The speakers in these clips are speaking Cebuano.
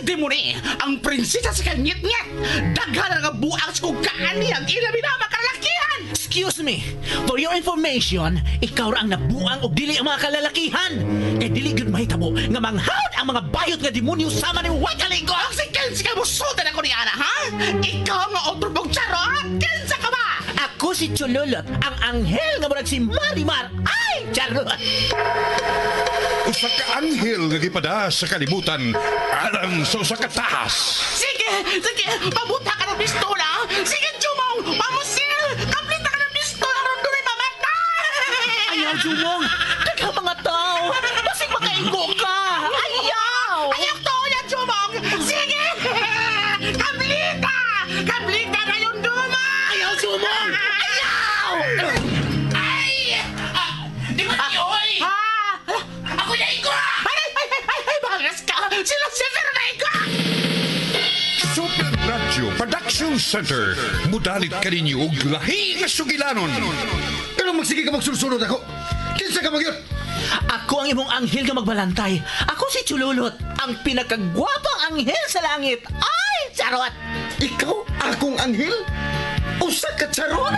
Demone, ang prinsesa sa kanyit-nyet. Daghan nga buang sa kung kaani ang ilabi na makalakihan. Excuse me, for your information, ikaw ra ang nabuang og dili ang mga kalalakihan. Kay dili gyud mahitabo nga manghawd ang mga bayot nga demonyo sama ni Wakalinggo. Ang si Kensi ka musultan ako ni Ana, ha? Ikaw nga otro pong charot! Kinsa ka ba? Ako si Chululot, ang anghel nga murag si Marimar. Ay, charot! Usa ka anghel nga gipada sa kalibutan alang sa usa ka tahas. Sige, sige, pabuta ka ng pistola. Sige, Jumong, pamusil! Kaplita ka ng pistola, ron doon ay mamatay! Ayaw, Jumong! Daghang mga tao! Basig makaigo ka! Ayaw! Ayaw to, ya, Jumong! Sige! Kaplita! Kaplita na yung duma! Ayaw, Jumong! Ayaw! Ay! Ah, di ba oy? Ha? Ako na igo! Ay, ay, ay, ay, ay, bangas ka! Sila Sefer na igo! Super Radio Production Center. Mudalit kaninyo og lahi nga sugilanon. Pero magsige ka magsulsunod ako. Kinsa ka magyot? Ako ang imong anghel nga magbalantay. Ako si Chululot, ang pinakagwapang anghel sa langit. Ay, charot! Ikaw akong anghel? Usa ka charot?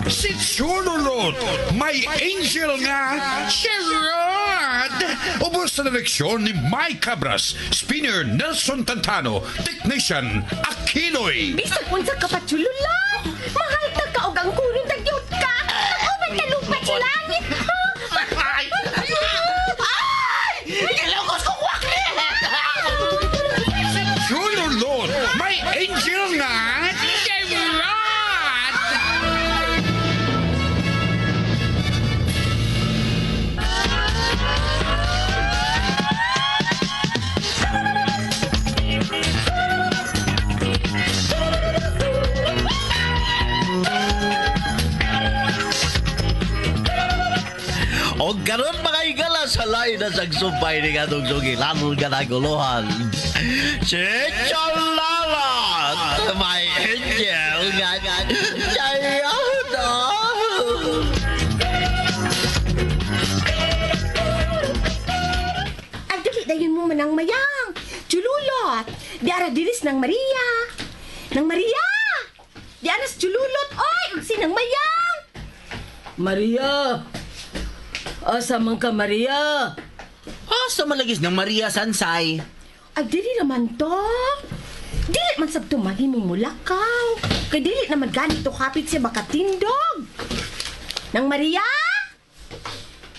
Si Chululot, may angel nga charot! Ubos sa direksyon ni Mike Cabras, spinner Nelson Tantano, technician Aquinoy. Bisag unsa ka pa, Chululot! Mahal ta ka og ang kuron tagyot ka! Nag-uban ka lupa sa langit! Ay! Ay! Gilokos ko wakli! Si Chululot, may angel nga charot! O karon mga higala sa lain na sagsumpay ni atong sugilanon nga naguluhan. Si Chalalat, may angel nga Chayana. Ay, dali dayon mo manang mayang! Chululot! Di ara diris ng Maria! Nang Maria! Di ara sa Chululot! Oy! Ug si nang mayang! Maria! Asa man ka, Maria? Asa man lagis ng Maria Sansay? Ay, dili naman to. Dili man sabto mahimong mulakaw. Kay dili naman ganito kapit siya makatindog. Nang Maria?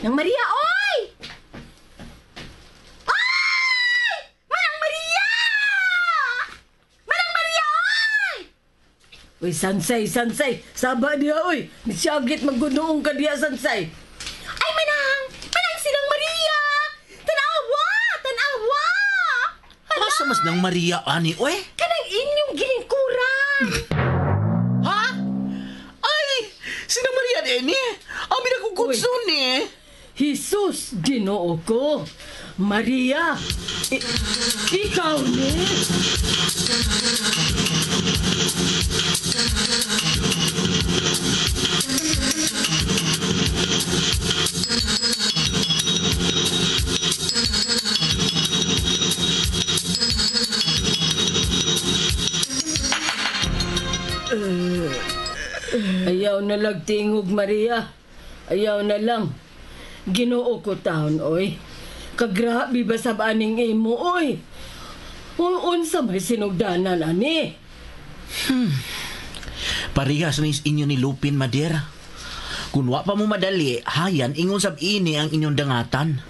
Nang Maria, oy! Oy! Manang Maria! Manang Maria, oy! Uy, Sansay, Sansay! Saba diha, uy! Nisyagit maggunoong ka diha, Sansay! Ay, manang! Manang silang Maria! Tanawa! Tanawa! Asa mas ng Maria ani, oy? Kanang inyong gilingkuran! Ha? Ay, sino Maria din eh? Ang binakukutsun eh. Jesus, Ginoo ko! Maria! Ikaw ni? Ayaw na lang tingog, Maria. Ayaw na lang. Ginoo ko taon, oy. Kagrabe ba sa aning imo, oy? Unsa may sinugdanan, ani? Parehas ni inyo ni Lupin, Mader. Kung wa pa mo madali, hayan, ingon sab ini ang inyong dangatan.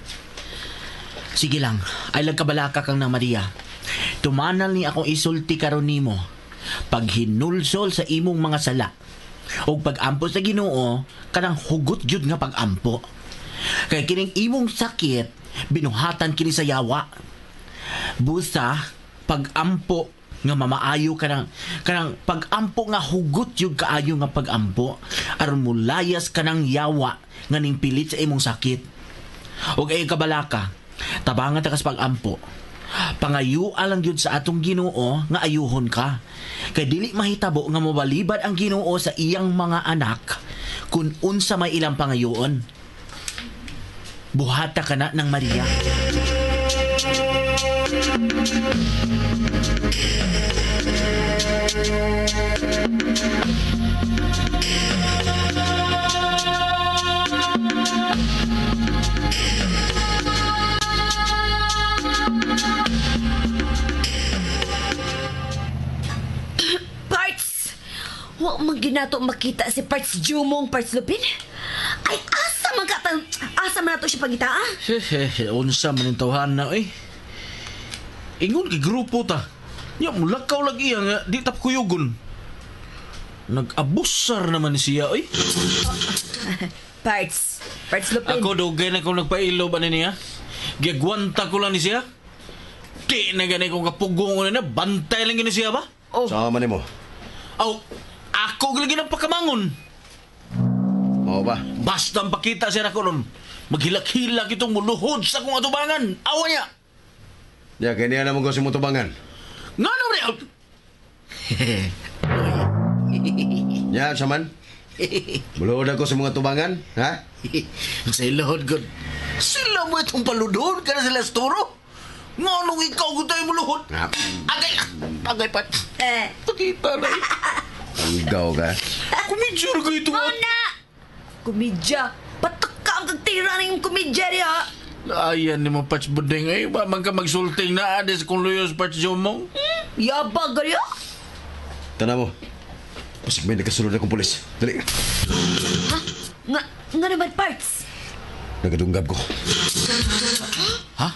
Sige lang, ay lagkabalaka kang na Maria. Tumanal ni akong isulti karon nimo. Paghinulsol sa imong mga sala. O pag-ampo sa Ginoo, kanang hugot gyud nga pag-ampo. Kay kining imong sakit, binuhatan kini sa yawa. Busa, pag-ampo nga mamaayo kanang kanang pag-ampo nga hugot gyud kaayo nga pag-ampo aron mulayas kanang yawa nga ning pilit sa imong sakit. Ug ay kabalaka, tabangan ta kas pag-ampo. Pangayua lang gyud sa atong Ginoo nga ayuhon ka. Kay dili mahitabo nga mobalibad ang Ginoo sa iyang mga anak kun unsa may ilang pangayoon. Buhata ka na ng Maria. Parts! Wa man ginato makita si Parts Jumong, Parts Lupin. Ay, asa man ka asa man nato siya pangita, ah? Unsa man yung tawhan na, eh. Ingon kay grupo ta. Nya, mulakaw lagi iya nga, di tap kuyugon. Nag-abusar naman siya, eh. Parts. Parts Lupin. Ako dugay na kong nagpailob ani niya. Gigwanta ko lang ni siya. Di na gani kong kapugong na, bantay lang gini siya ba? Oh. Sama man mo. Aw, ako lagi ng pakamangon. Mao ba? Basta ang pakita siya nako nun. Maghilak-hilak itong muluhod sa akong atubangan. Awa niya. Ya, kaya niya naman ko si mutubangan. Nga no, bre? Ya, saman. Muluhod ako sa mga tubangan, ha? Sa ilahod god. Sila mo itong paludhod ka na sila sa turo. Nga nung ikaw ko tayo muluhod. Ah, Agay, agay pat. Eh. Pakita na eh. Anggaw ka. Kumidyo ko ito. Muna! Komedya. Patak ka ang kagtira ng komedya niya. Ayan ni mo Patch Budeng eh. Ba man ka magsulting na adis kung luyos Patch Jomong. Yabag ka niya. Tana mo. Pasig may nagkasunod akong pulis. Dali. Ha? Nga, nga naman, Parts. Nagadunggab ko. Ha?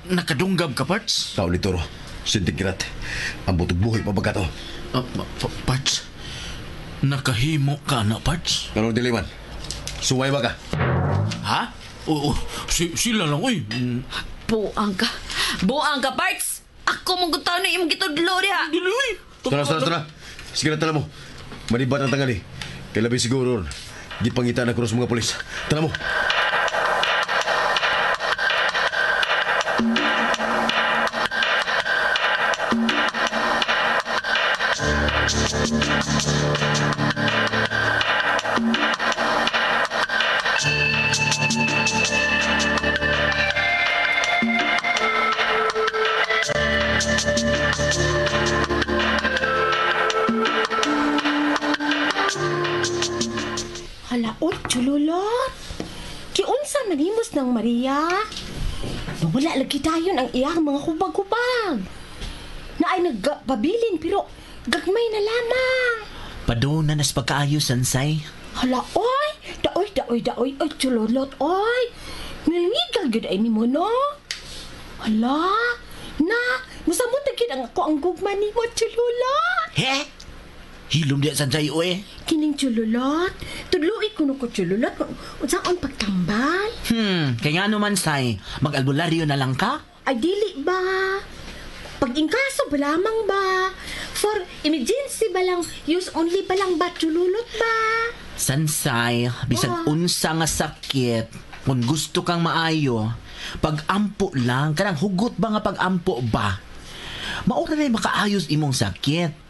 Nakadunggab ka, Parts? Tao ni Toro. Sinting kirat. Ang butog buhay pa to. Parts? Nakahimo ka na, Parts? Anong diliman? Suway ba ka? Ha? Oo, sila lang, uy. Buang ka. Buang ka, Parts. Ako mong gutaw na imong gitudlo diha. Dili, uy. Tara, tara, tara. Sige na, tara mo. Manibat ang tangali. Kay labi siguro. Gipangita na krus mga pulis. Tara mo. Hala, oy, chululot. Kiunsa manimos ng Maria? Nawala lagi tayon ang iyang mga hubag-hubag. Na ay nagpabilin pero gagmay na lamang. Paduna nas pagkaayos, Sansay. Hala, oy! Daoy, daoy, daoy, oy, chululot, oy! Nilngigal gyud ay nimo, no? Hala, na, musamot na gyud ang ako ang gugma nimo, chululot. He? Hilom diya, Sansay, uy. Kining chululot, tudloi kuno ko chululot, unsaon pagtambal? Kaya nga naman, Say, mag-albularyo na lang ka? Ay, dili ba? Pag-inkaso ba lamang ba? For emergency ba lang, use only ba lang ba, chululot ba? Sansay, bisag unsa nga sakit, kung gusto kang maayo, pag-ampo lang, kanang hugot ba nga pag-ampo ba? Maura na makaayos imong sakit.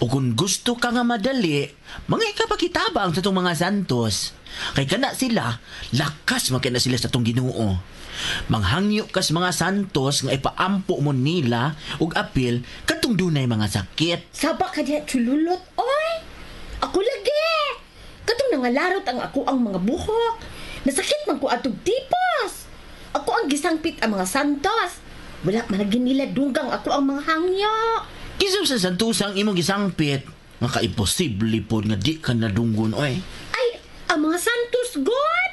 O kung gusto ka nga madali, mga ikapakitabang sa itong mga santos. Kay kana sila, lakas man na sila sa itong Ginoo. Manghangyo kas mga santos nga ipaampo mo nila og apil katong dunay mga sakit. Saba ka diha, chululot, oy! Ako lagi! Katong nangalarot ang ako ang mga buhok. Nasakit man ko atog tipos. Ako ang gisangpit ang mga santos. Wala man lagi nila dunggang ako ang mga hangyo. Kinsa sa santosang imong gisangpit, nga kaimposible pod nga di ka nadunggon, oy. Ay, ang mga santos, God!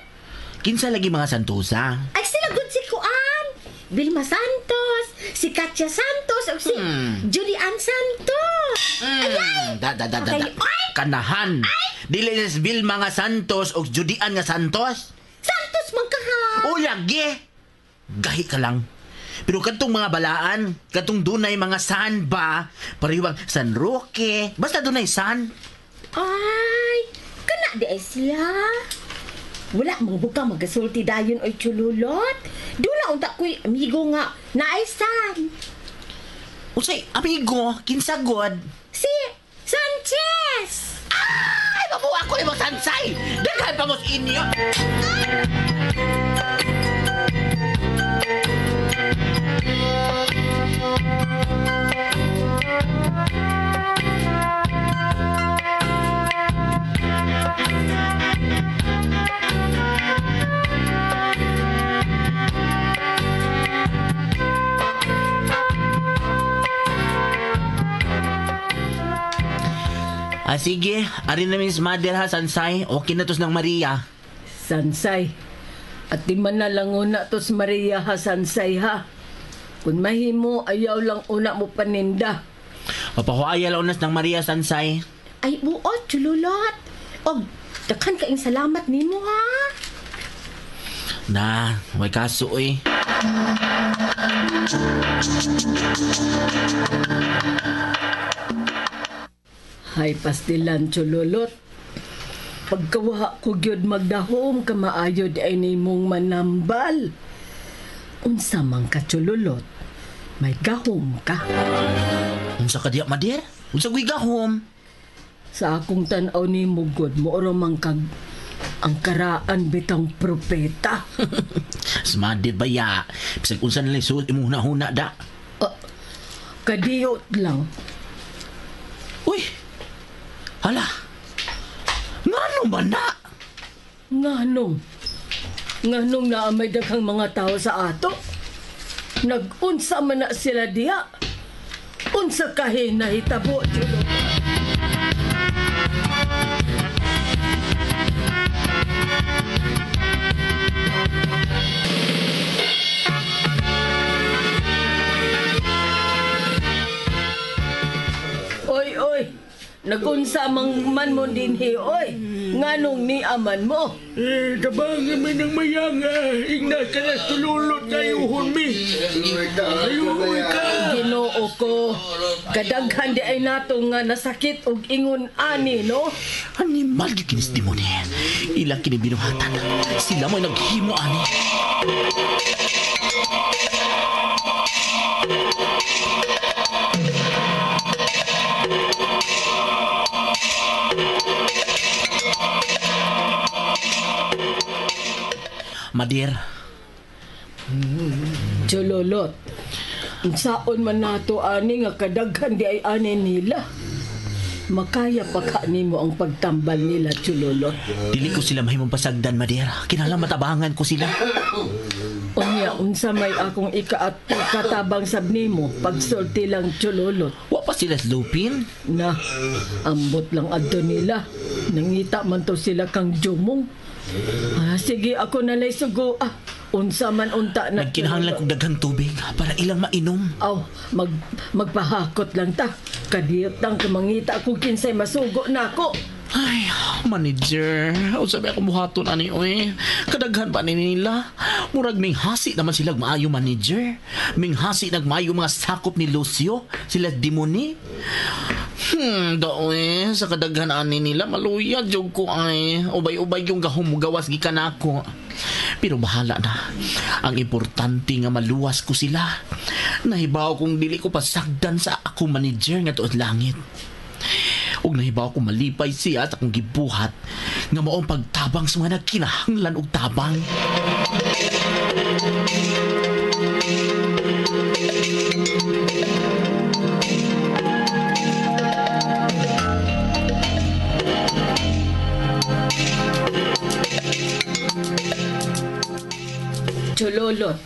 Kinsa lagi mga santosa? Ay, sila good si Kuan! Vilma Santos, si Katya Santos, o si Julian Santos. Ayay! Da, da, da, da, da. Okay. Ay! Kanahan. Dili sa Vilma nga Santos o Julian nga Santos. Santos man ka ha! O lagi! Gahi ka lang. Pero katong mga balaan, katong dunay mga san ba, pareho bang San Roque, basta dunay san. Ay, kana di ay sila. Wala mang buka magasulti dayon oy chululot. Dula unta ko'y amigo nga naay san. Unsay amigo, kinsagod. Si Sanchez! Ay, mabuha ko ni mo sansay. Daghan pa mo sa inyo. Ah, sige, ari na Miss Mother ha, Sansay. Okay na tos ng Maria. Sansay. At di man na lang una tos Maria ha, Sansay ha. Kung mahimo, ayaw lang una mo paninda. Papahuaya lang unas ng Maria, Sansay. Ay, buot, chululot. Og, daghan kaing salamat nimo ha. Na, may kaso eh. Hay pastilan, chululot. Pagkawa ko gyud magdahom kamaayod ay nimong manambal. Unsa man ka, chululot, may gahom ka. Unsa ka diya, Madir? Unsa ko'y gahom? Sa akong tan-aw nimo gud, mooro man kag ang karaan bitang propeta. Smadir ba ya? Bisag unsa na lang suot imong huna-huna da. Kadiyot lang. Uy! Hala! Ngano man na? Nganong? Nganong naa may daghang mga tao sa ato? Nag-unsa man na sila diya? Unsa kahi nahitabo, Chulot? Oy, oy! Nagunsa mang man mo dinhi, oy! Nganong ni aman mo? Eh, tabangin mi ng mayanga. Igna ka na tululot na yuhon mi. Ayuhon ka. Ginoo ko, kadaghan di ay nato nga nasakit og ingon ani, no? Animal gyud kinis demoni. Ilang kini binuhatan. Sila mo'y naghimo ani. Madir, Chulolot, unsaon man nato ani nga kadaghan di ay ani nila. Makaya pa ka nimo ang pagtambal nila, Chulolot. Dili ko sila mahimong pasagdan, Madir. Kinahanglan matabangan ko sila. Unya, unsa may akong ikatabang sab nimo pagsulti lang, Chulolot. Wa pa sila lupin. Na, ambot lang adto nila. Nangita man to sila kang Jumong. Ah, sige, ako na lay sugo. Ah, unsa man unta na. Nagkinahanglan kong daghang tubig para ilang mainom. Aw, magpahakot lang ta. Kadiyot lang kumangita kung kinsay masugo na ako. Ay, manager. Unsa ba ako buhaton ani oy? Kadaghan pa ni nila. Murag minghasi naman sila maayo manager. Minghasi nagmaayo mga sakop ni Lucio, sila demoni. Daoy, sa kadaghan ani nila maluya jud ko ay. Ubay-ubay yung gahom gawas gikan nako. Pero bahala na. Ang importante nga maluwas ko sila. Nahibaw kong dili ko pasagdan sa akong manager nga tuod langit. Ug nahibaw ko malipay siya at akong gibuhat nga maong pagtabang sa mga nagkinahanglan og tabang. Chulolot,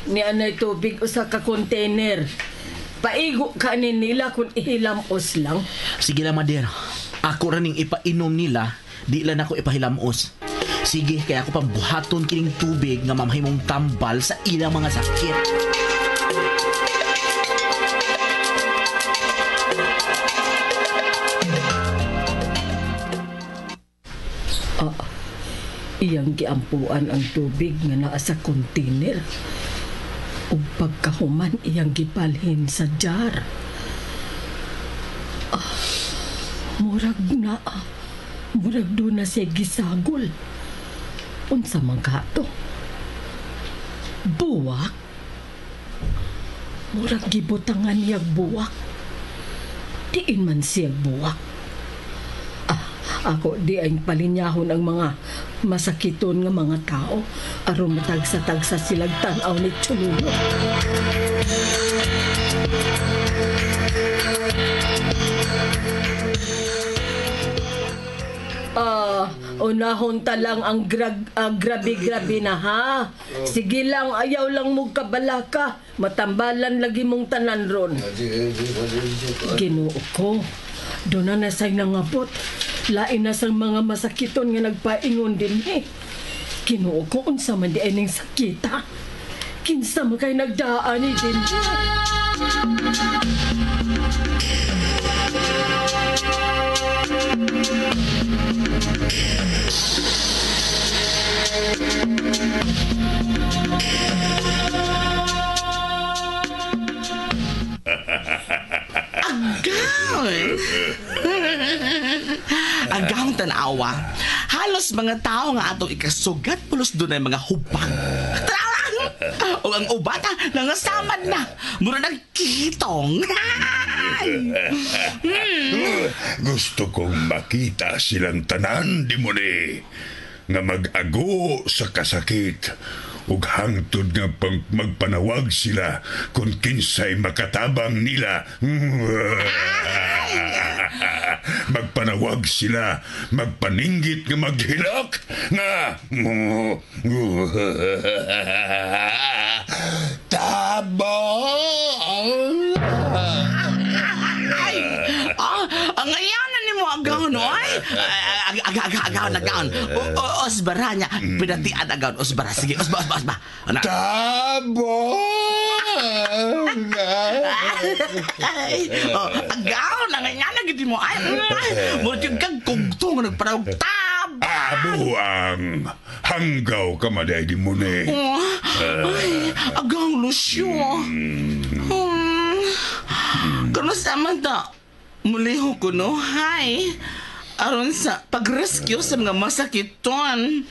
ni anay tubig usa ka container. Paigo ka ni nila kung ihilamos lang. Sige lang, Mader. Ako ra ning ipainom nila, di lang ako ipahilamos. Sige, kaya ako pambuhaton kining tubig nga mamahimong tambal sa ilang mga sakit. Iyang giampuan ang tubig nga naa sa container. Ug pagkahuman iyang gibalhin sa jar. Ah, murag na, murag do na siya gisagol. Unsa man ka to? Buwak? Murag gibutangan niyag buwak. Diin man siya buwak. Ako di ay palinyahon ang mga masakiton nga mga tao aron matagsa-tagsa silag tan-aw ni Chululo. Unahon ta lang ang grabe-grabe na ha. Sige lang, ayaw lang mo kabalaka. Matambalan lagi mong tanan ron. Ginoo ko. Doon na nasay nangabot. Lain na sang mga masakiton nga nagpaingon din eh. Kinuo ko unsa man di ay ning sakita. Kinsa man kay nagdaan ni din. Agaw! Agaw tanawa. Halos mga tao nga atong ikasugat pulos dunay mga hubang. Tanawa! O ang ubata nangasamad na. Mura nagkitong. Gusto kong makita silang tanan, Dimone, nga mag-ago sa kasakit ug hangtod nga magpanawag sila kung kinsay makatabang nila. Magpanawag sila, magpaninggit nga maghilak nga tabang. Ay! Ang ayaw na ni mo agaw, no? Ay! Agaw, agaw, Osbara niya. Pinatian agaw, osbara. Sige, osba, osba, osba. Ano? Tabang! Ay, oh, agaw, nanganyan na gid mo. Ay, murag yung kagkugto nga nagpanawag tab. Abuang! Hanggaw ka maday di mo ni. Oh, ay, agaw, Lucio. Kano sa man ta? Muliho ko, no? Hi. Aron sa pag-rescue sa mga masakiton.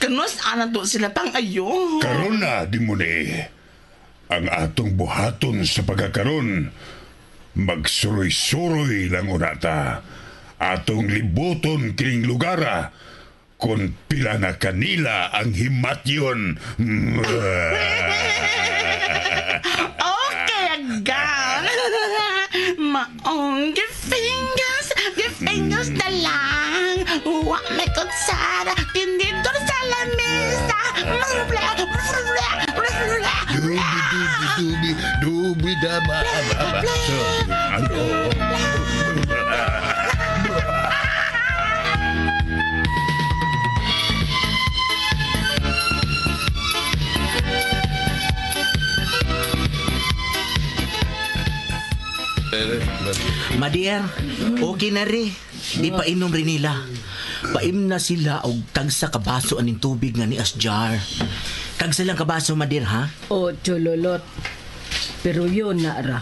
Kanos ana to sila pang ayo. Karon na, di mo ni. Ang atong buhaton sa pagkakaron, magsuroy-suroy lang unata. Atong libuton kining lugara, kung pila na kanila ang himatyon. Okay, agaw. Maong gifingers na lang. Wa may kutsara, tinidor sa lamesa. Dubi, dubi, dubi, dubi, da, ba, ba, ba. So, ano? Madier, okay na ri. Ipainom rin nila. Paim na sila og tagsa kabaso aning tubig nga ni Asjar. Tagsa lang kabaso, Madir, ha? O, chololot. Pero yun na ra.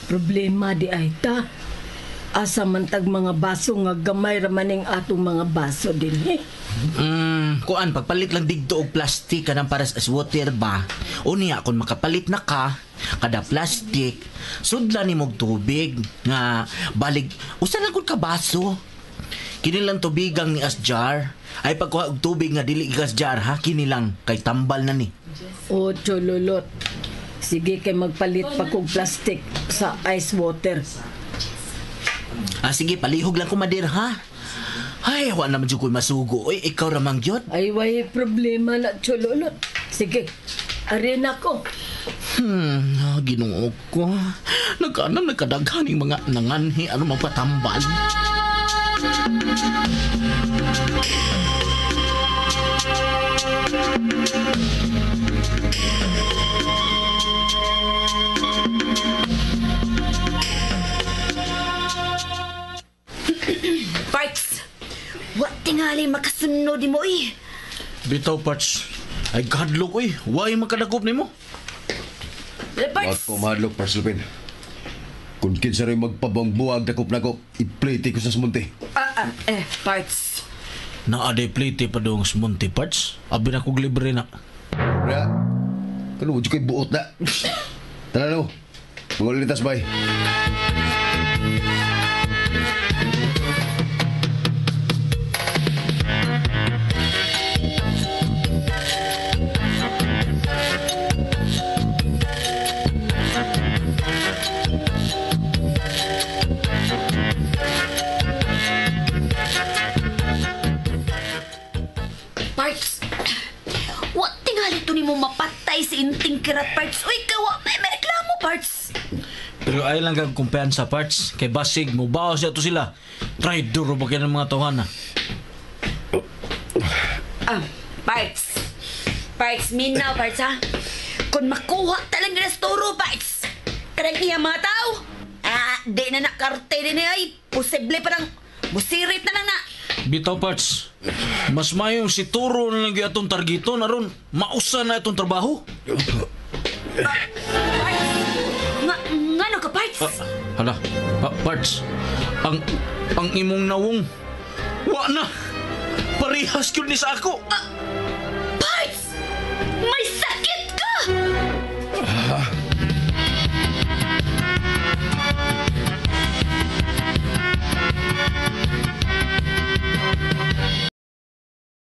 Problema di ay ta. Asa man tag mga baso nga gamay ra maning atong mga baso din eh. Kuan, pagpalit lang digto og plastic kanang para sa water ba. Unya kung makapalit na ka kada plastic, sudla nimo og tubig nga balig usa lang gud ka baso. Kini lang tubigang ni Asjar. Ay pagkuha og tubig nga dili gikas jar ha, kini lang kay tambal na ni. O, chololot. Sige kay magpalit pa kog plastic sa ice water. Ah, sige, palihog lang ko madir ha. Ay, wa naman jud ko'y masugo. Oy, ikaw ra man gyud. Ay, way problema na, chololot. Sige, arin ako. Ginoo ko. Nagkaanam nagkadaghan yung mga nanganhi ano mapatambal. Parts! Wa tingali makasunod mo eh. Bitaw parts. Ay gadlok oy, way makadakop nimo. Parts! Wag ko mahadlok, Parts Lupin. Kung kinsa rin magpabangbuag dakop nako, iplate ko sa smunti. Parts. Naa day plate pa dong smunti parts. Abi na kog libre na. Na, kano mo ko'y buot na. Tara no, mga ulitas bay. Parts! Wa tingali to nimo mapatay si Inting Kirat, Parts. Uy, kawa may reklamo, Parts. Pero ay lang kag kumpiyansa parts kay basig mo bawas to sila. Traidor ba kay ng mga tawhana? Ah, parts. Parts, minaw, parts, ha? Kung makuha talang restoro, parts. Kanang iya mga tao. Ah, di na nakarte din ay. Posible pa lang. Musirit na lang na. Bitaw parts. Mas mayong si Turo na lang gyud atong targeton aron mausa na itong trabaho. Parts. Nga, ngano ka, parts? Ah, hala, parts. Ang imong nawong wa na. Parehas gyud ni sa ako. Ah,